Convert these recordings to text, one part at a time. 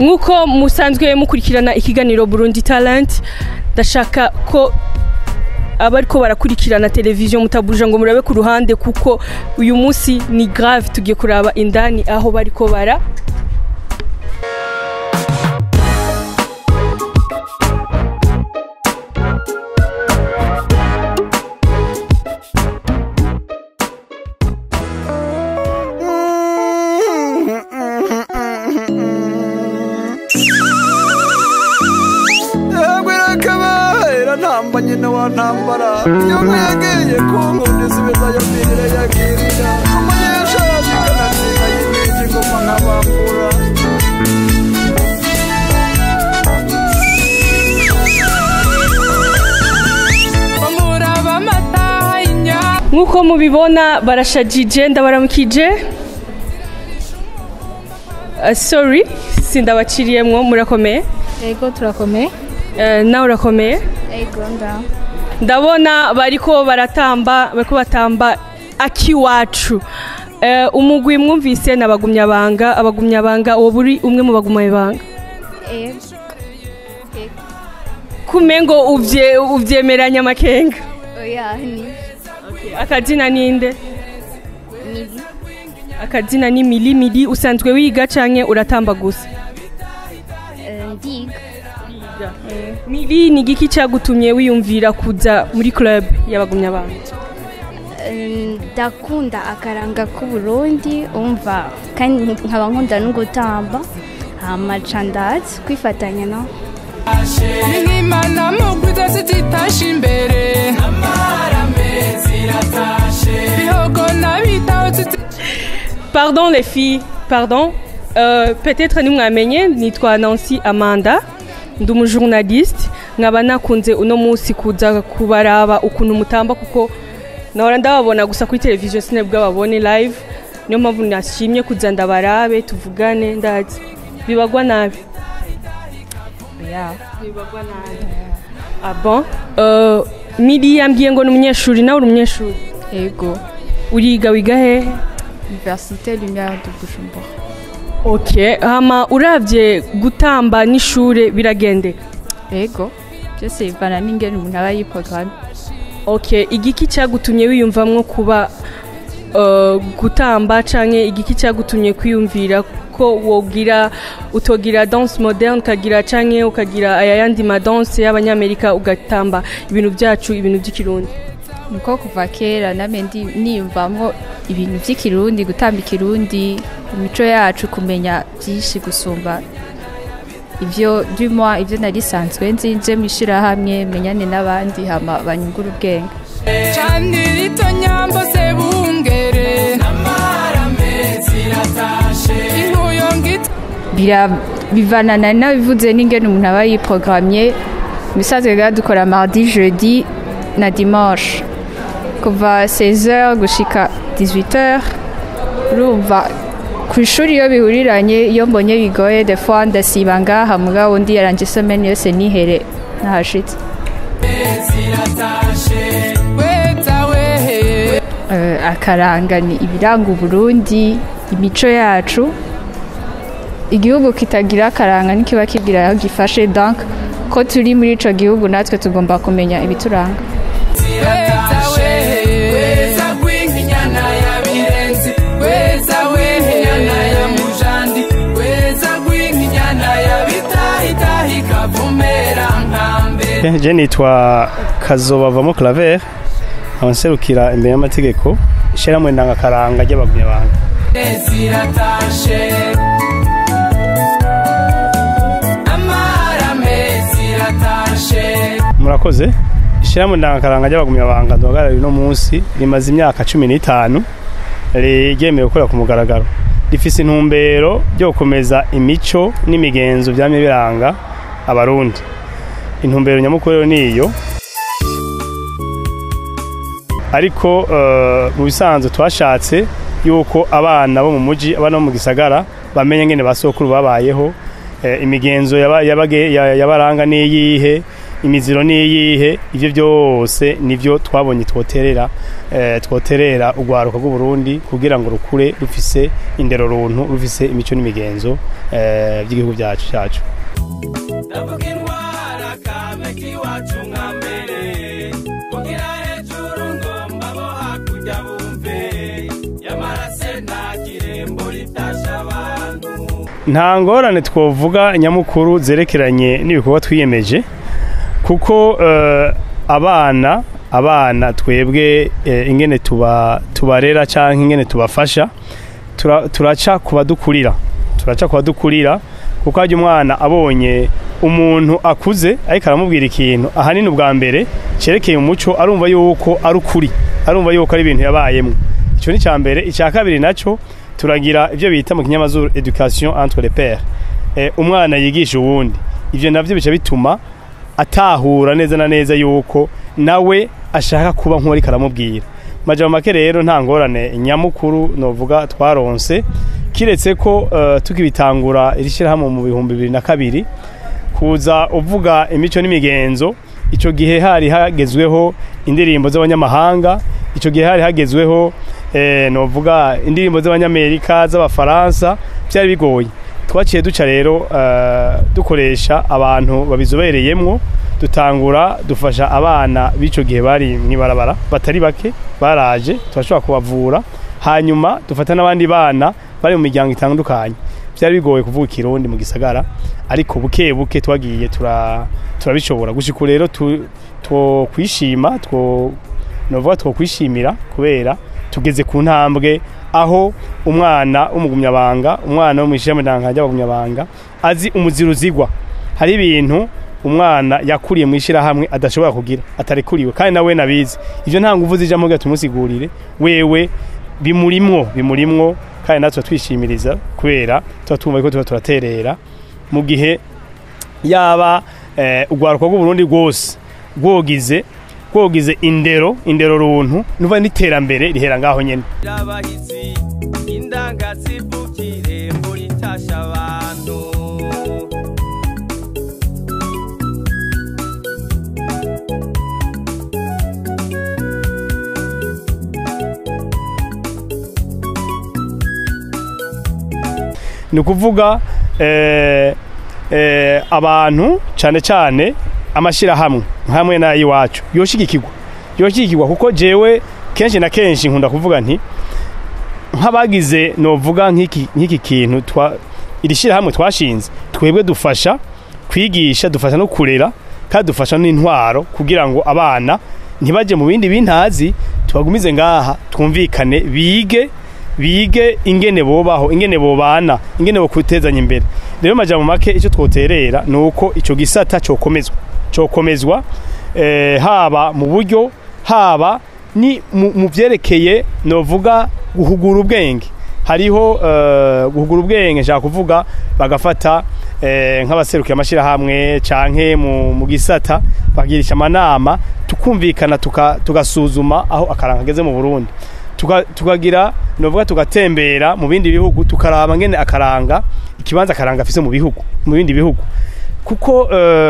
Nk'uko musanzwe mukurikirana ikiganiro Burundi Talent, ndashaka ko abariko barakurikirana televiziyo mutabuja ngo murabe ku ruhande, kuko uyu munsi ni grave, tugiye kuraba indani aho bariko bara. Nyina wa ntambara yagiye kunkunda isubiza yo mirire yagirira umunyeshaje kananiga yimije ingoma nkabambura. Nk'uko mubibona barashajije, ndabaramukije. Sorry, sindabaciriyemwo, murakomeye? Ego, turakomeye. Nawe urakomeye? Ego, ndabona bariko baratamba, bariko batamba akiwacu. Umugwi mwumvise n'abagumyabanga, abagumyabanga uwo buri umwe mu bagumyabanga. Ego. Kumengo uvyemeranya amakenga. Oya, ni. Okay. Akazina ninde? Mili. Akazina ni Mili. Mili, usanzwe wiga canke uratamba gusa? Ndiga. Mili, ni giki cyagutumye wiyumvira kuza muri club y'abagumyabanga? Ndakunda akaranga k'Uburundi, umva, kandi nkaba nkunda no gutamba, hama ca ndaza kwifatanya nabo. N'Imana mugwiza zitashe imbere, bihogo n'abitaho. Pardon les filles, pardon. Peut-être nimwamenye, nitwa Nancy Amanda, ndi umujournaliste, nkaba nakunze uno munsi kuza kubaraba ukuntu mutamba, kuko nahora ndababona gusa kuri televiziyo, sinabwo babone live. Niyo mpamvu nashimye kuza ndabarabe tuvugane. Ndazi bibagwa nabi. Yeah. Bibagwa nabi. Ah bon? Mili yambwiye ngo ni umunyeshuri, nawe uri umunyeshuri? Ego. Uriga, wiga hehe? Université Lumière de Bujumbura. Okay, hama uravye gutamba n'ishure biragendeka? Ego. Byose bivana n'ingene umuntu aba yiprogramme. Okay, igiki cyagutumye wiyumvamwo kuba gutamba, canke igiki cyagutumye kwiyumvira ko wogira utogira danse moderne ukagira, canke ukagira aya yandi ma danse y'abanyamerika, ugatamba ibintu byacu, ibintu by'ikirundi? Nuko kuva kera name ndi niyumvamwo ibintu vy'ikirundi, gutamba ikirundi, imico yacu, kumenya byinshi gusumba ivyo, du moins ivyo nari sanzwe nzi. Nje mwishirahamwe menyane n'abandi, hama banyungura ubwenge. Canirito nyambo sebungere inkuyo ngita. Bivana na nabivuze n'ingene umuntu aba yiprogramye. Musanzwe ga dukora mardi, jeudi na dimanche, kuva 16h gushika 18h. Urumva ku ishuri iyo bihuriranye, iyo mbonye bigoye, des fois ndasiba ngaha, mugabo undi yaranje semaine yose nihere nahashitse. Weza wehe. Akaranga ni ibiranga Uburundi, imico yacu. Igihugu kitagira akaranga ntikiba kigira aho gifashe, donc ko turi muri ico gihugu natwe tugomba kumenya ibituranga. Weza wehe, weza gw'inyana ya birenzi, weza wehe nyana ya mujandi, weza gw'inyana ya bitahitahi kavumera nkambe. Je nitwa Kazobavamo Claver, nserukira imbere y'amategeko ishyirahamwe ndangakaranga ry'abagumyabanga. Ziratashe amarame ziratashe. Murakoze. Ishyirahamwe ndangakaranga ry'abagumyabanga duhagarariye uno munsi rimaze imyaka 15 ryemewe gukorera ku mugaragaro. Rifise intumbero ryo gukomeza imico n'imigenzo vyamye biranga Abarundi. Intumbero nyamukuru rero niyo, ariko mu bisanzwe twashatse yuko abana bo mu muji, abana bo mu gisagara bamenye ngene basokuru babayeho, imigenzo yabaranga niyihe, Imiziro niyihe? Ivyo byose nivyo twabonye twoterera urwaruka rw'u Burundi kugira ngo rukure rufise indero runtu, rufise imico n'imigenzo by'igihugu cyacu. Ndavuga intwara kame k'iwacu nka mbere, kugira hejuru ngomba bo hakurya bumve, yamara se nta kirembo ritasha abantu. Nta ngorane twovuga nyamukuru zerekeranye n'ibikorwa twiyemeje, kuko abana twebwe ingene tubarera canke ingene tubafasha, turaca kubadukurira, kuko hajya umwana abonye umuntu akuze ariko aramubwira ikintu ahanini ubwa mbere cerekeye umuco, arumva yuko ari ukuri, arumva yuko ari ibintu yabayemwo. Ico ni ca mbere. Ica kabiri naco, turagira ivyo bita mu kinyamazuru education entre les pairs, umwana yigisha uwundi. Ivyo navyo bica bituma atahura neza na neza yuko nawe ashaka kuba nk'uwari karamubwira. Majambo make rero, nta ngorane nyamukuru novuga twaronse, kiretse ko tukibitangura iri shyirahamwe mu 2002, kuza uvuga imico n'imigenzo, ico gihe hari hagezweho indirimbo z'abanyamahanga, ico gihe hari hagezweho novuga indirimbo z'abanyamerika, z'abafaransa, byari bigoye. Twaciye duca rero dukoresha abantu babizobereyemwo, dutangura dufasha abana b'ico gihe bari mw'ibarabara batari bake, baraje turashobora kubavura, hanyuma dufata n'abandi bana bari mu miryango itandukanye. Byari bigoye kuvuga ikirundi mu gisagara, ariko buke buke twagiye turabishobora gushika rero twokwishima, novuga twokwishimira kubera tugeze ku ntambwe aho umwana w'umugumyabanga, umwana wo mw'ishirahamwe ry'abagumyabanga azi umuziruzigwa. Hari ibintu umwana yakuriye mu ishirahamwe adashobora kugira, atarekuriwe, kandi nawe nabizi. Ivyo nta nguvu zijamwo kugira tumusigurire, wewe bimurimwo, kandi natwe twishimiriza kubera tuba twumva ko tuba turaterera mu gihe yaba urwaruka rw'u Burundi rwose rwogize indero runtu, nuva n'iterambere rihera ngaho nyene. Abahizi indangatsivukire muri tasha abantu. Ni ukuvuga abantu cyane cyane amashirahamwe hamwe n'ayiwacu yoshigikirwa, kuko jewe kenshi na kenshi nkunda kuvuga nti nk'abagize novuga nk'iki kintu iri shirahamwe twashinze, twebwe dufasha kwigisha, dufasha no kurera, kandi dufasha n'intwaro kugira ngo abana ntibaje mu bindi bintazi, tubagumize ngaha twumvikane, bige ingene bobaho, ingene bobana, ingene bokwitezanya imbere. Rero majambo make icyo twoterera nuko ico gisata cokomezwa haba mu buryo, haba ni mu vyerekeye novuga guhugura ubwenge. Hariho guhugura ubwenge nshaka kuvuga bagafata nk'abaserukiye amashirahamwe canke mu gisata, bagirisha amanama, tukumvikana, tugasuzuma aho akaranga kageze mu Burundi, tukagira novuga tugatembera mu bindi bihugu, tukaraba ngene akaranga, ikibanza akaranga afise mu bihugu, mu bindi bihugu, kuko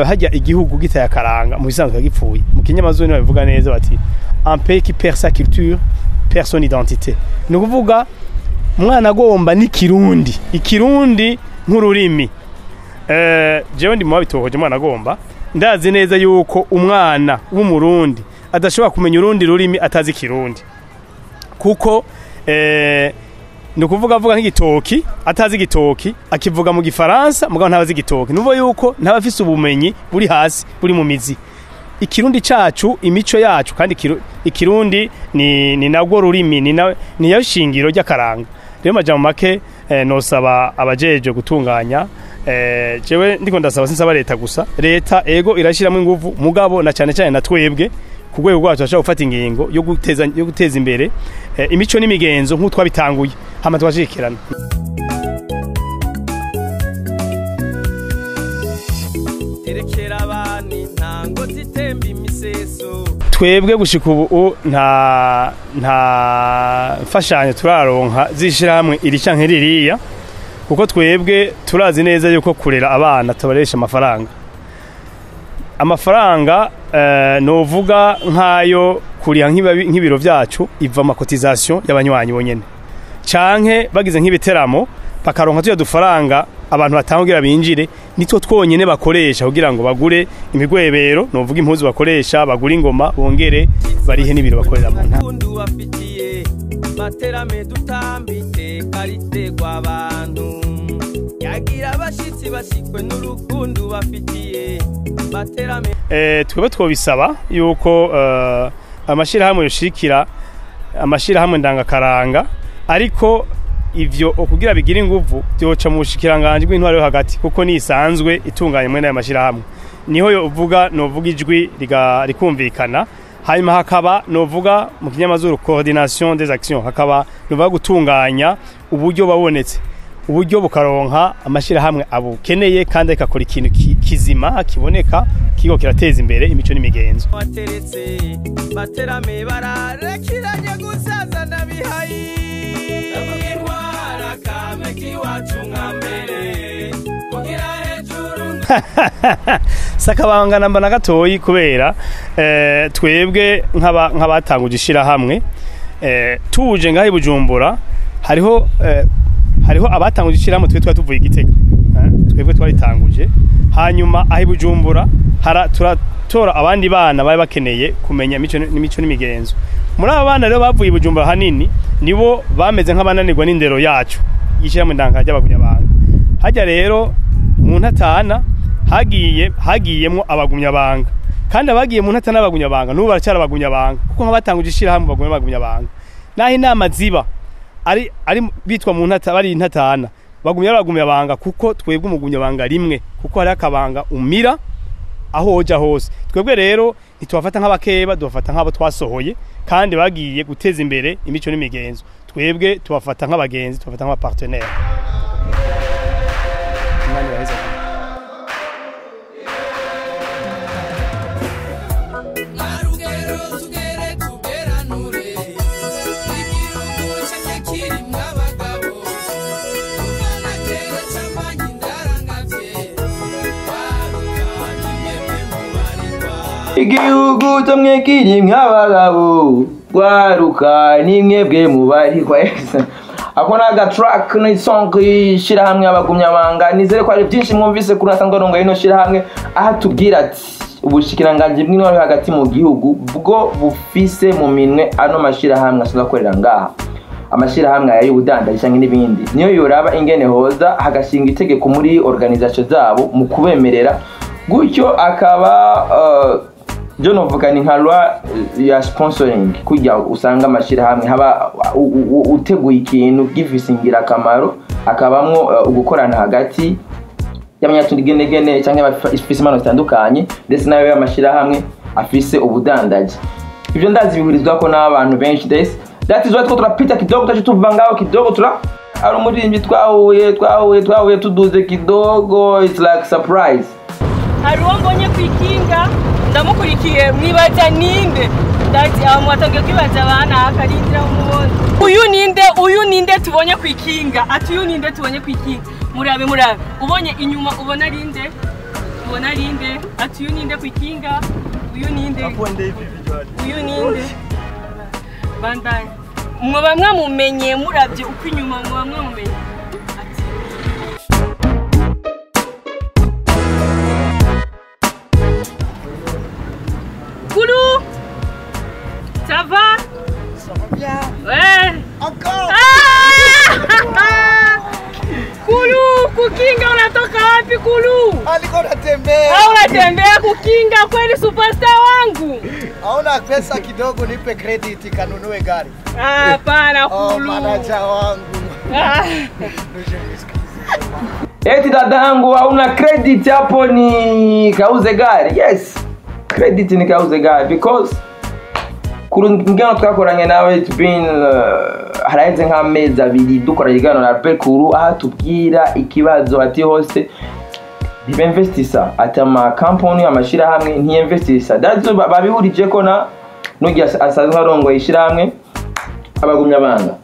hajya igihugu gitaye akaranga mu bisanzwe gipfuye. Mu kinyamazuru babivuga neza bati un pays qui perd sa culture perd son identité. Ni ukuvuga umwana agomba n'ikirundi, ikirundi nk'ururimi. Jewe ndi mu babitohoje, umwana agomba, ndazi neza yuko umwana w'umurundi adashobora kumenya urundi rurimi atazi ikirundi, kuko ni ukuvuga avuga nk'igitoki, atazi igitoki akivuga mu gifaransa, mugabo ntabazi igitoki. Nuvuga yuko ntabafise ubumenyi buri hasi, buri mu mizi. Ikirundi cacu, imico yacu, kandi ikirundi ni nagwo rurimi, ni yo shingiro ry'akaranga. Rero majambo make nosaba abajeje gutunganya, jewe ndiko ndasaba, sinsaba leta gusa, leta ego irashiramo inguvu, mugabo na cyane cyane na twebwe ku rwego rwacu turashobora gufata ingingo yo guteza imbere imico n'imigenzo nk'uko twabitanguye, hama twashikirana. Terekera abana intango zitemba imiseso. Twebwe gushika ubu nta mfashanyo turaronka zishirahamwe iri canke ririya, kuko twebwe turazi neza yuko kurera abana tubaresha amafaranga. Amafaranga novuga nkayo kuriha nk'ibiro vyacu iva ama cotisation y'abanywanyi bonyene, canke bagize nk'ibiteramo bakaronka tuya dufaranga abantu batanga binjire, nitwo twonyene bakoresha kugira ngo bagure imigwebero, novuga impuzu bakoresha, bagure ingoma, bongere barihe n'ibiro bakorera mu ntara. Kundu bafitiye baterame dutambite karitegwa abantu yagira abashitsi bashikwe n'urukundo bafitiye baterame. Twebwe twobisaba yuko amashirahamwe yoshikira amashirahamwe ndangakaranga, ariko ivyo kugira bigire inguvu byoca mu bushikiranganje bw'intwaro yo hagati, kuko ni isanzwe itunganye mwene aya mashirahamwe, niho yovuga novuga ijwi rikumvikana. Hanyuma hakaba novuga mu kinyamazuru coordination des actions, hakaba novuga gutunganya uburyo babonetse, uburyo bukaronka amashirahamwe abukeneye kandi akakora ikintu kizima kiboneka kigo kirateza imbere imico n'imigenzo. Wateretse baterame bararekiranye gusaza nabihayi ndavuga intwara kame kiwacu nka mbere mugira hejuru. Sakabanga namba na gatoyi, kubera twebwe nk'abatanguje ishirahamwe tuje ngaho i Bujumbura, hariho abatanguje ishirahamwe, twe twari tuvuye Igitega, twebwe twaritanguje, hanyuma aho i Bujumbura turatora abandi bana bari bakeneye kumenya imico n'imigenzo. Muri aba bana rero bavuye i Bujumbura hanini nibo bameze nk'abananirwa n'indero yacu y'ishirahamwe ndangakaranga ry'abagumyabanga. Hajya rero mu ntatana hagiyemwo abagumyabanga, kandi abagiye mu ntatana abagumyabanga n'ubu baracyari abagumyabanga, kuko nk'abatanguje ishirahamwe bagumya abagumyabanga. Naho inama ziba ari bitwa mu ntata bari intatana bagumya abagumyabanga, kuko twebwe umugumyabanga rimwe, kuko hari akabanga umira aho hoja hose. Twebwe rero ntitubafata nk'abakeba, tubafata nk'abo twasohoye kandi bagiye guteza imbere imico n'imigenzo. Twebwe tubafata nk'abagenzi, tubafata nk'abapartenaire. Imana ibaheze. Igihugu tumwe kirimwe abagabo gwaruka nimwebwe mubarikwa. Ako naga track ni song ishirahamwe abagumyabanga. Nizere ko ari byinshi mwumvise kuri asanzwe arongoye ino shirahamwe, aha tubwira ati ubushikiranganje bw'intwaro hagati mu gihugu bwo bufise mu minwe ano mashirahamwe asanzwe akorera ngaha, amashirahamwe y'ubudandaji canke n'ibindi, niyo yoraba ingene hoza hagashinga itegeko muri organisation zabo mu kubemerera gutyo, akaba jo novuga ni nka loi ya sponsoring, kujya usanga amashirahamwe haba uteguye ikintu gifise ingirakamaro, akabamwo ugukorana hagati y'abanyatungenegene canke abafise impano zitandukanye ndetse nayo y'amashirahamwe afise ubudandaji. Ivyo ndazi bihurizwako n'abantu benshi. That is why two turapita kidogo, tacho tuva ngaho kidogo, tura ari umuririmbyi twahuye tuduze kidogo, it's like surprise. Hari uwo mbonye kwikinga ndamukurikiye, mwibaza ninde? Ndati mwatangiye kwibaza abana akarindira umubona. Uyu ninde tubonye kwikinga? Ati uyu ninde tubonye kwikinga? Murabe ubonye inyuma ubona rinde? Ubona rinde? Ati uyu ninde kwikinga? Uyu ninde? Uyu ninde? Bandanye. Mwoba mwamumenye muravye uko inyuma mwoba mwamumenye. Ati Koulou, ça va? Ça va bien. Ouais. Encore. Ah Koulou, kukinga unatoka wapi Koulou? Alikuwa unatembea. Ah, unatembea kukinga kweli superstar wangu. Hauna pesa kidogo nipe credit kanunue gari. Ah, hapana Koulou. Oh, manager wangu. Ah. Eti dada yangu hauna credit hapo ni kauze gari. Yes. Credit ni kauze gari because kurungano twakoranye nawe it's been haraheze nk'amezi abiri dukora ikiganiro na Albert Kuru, aha tubwira ikibazo ati hose ntibinvestisa, ati ama company amashirahamwe ntiyinvestisa. That's babihurije ko na nugiye asanzwe arongoye ishirahamwe abagumyabanga.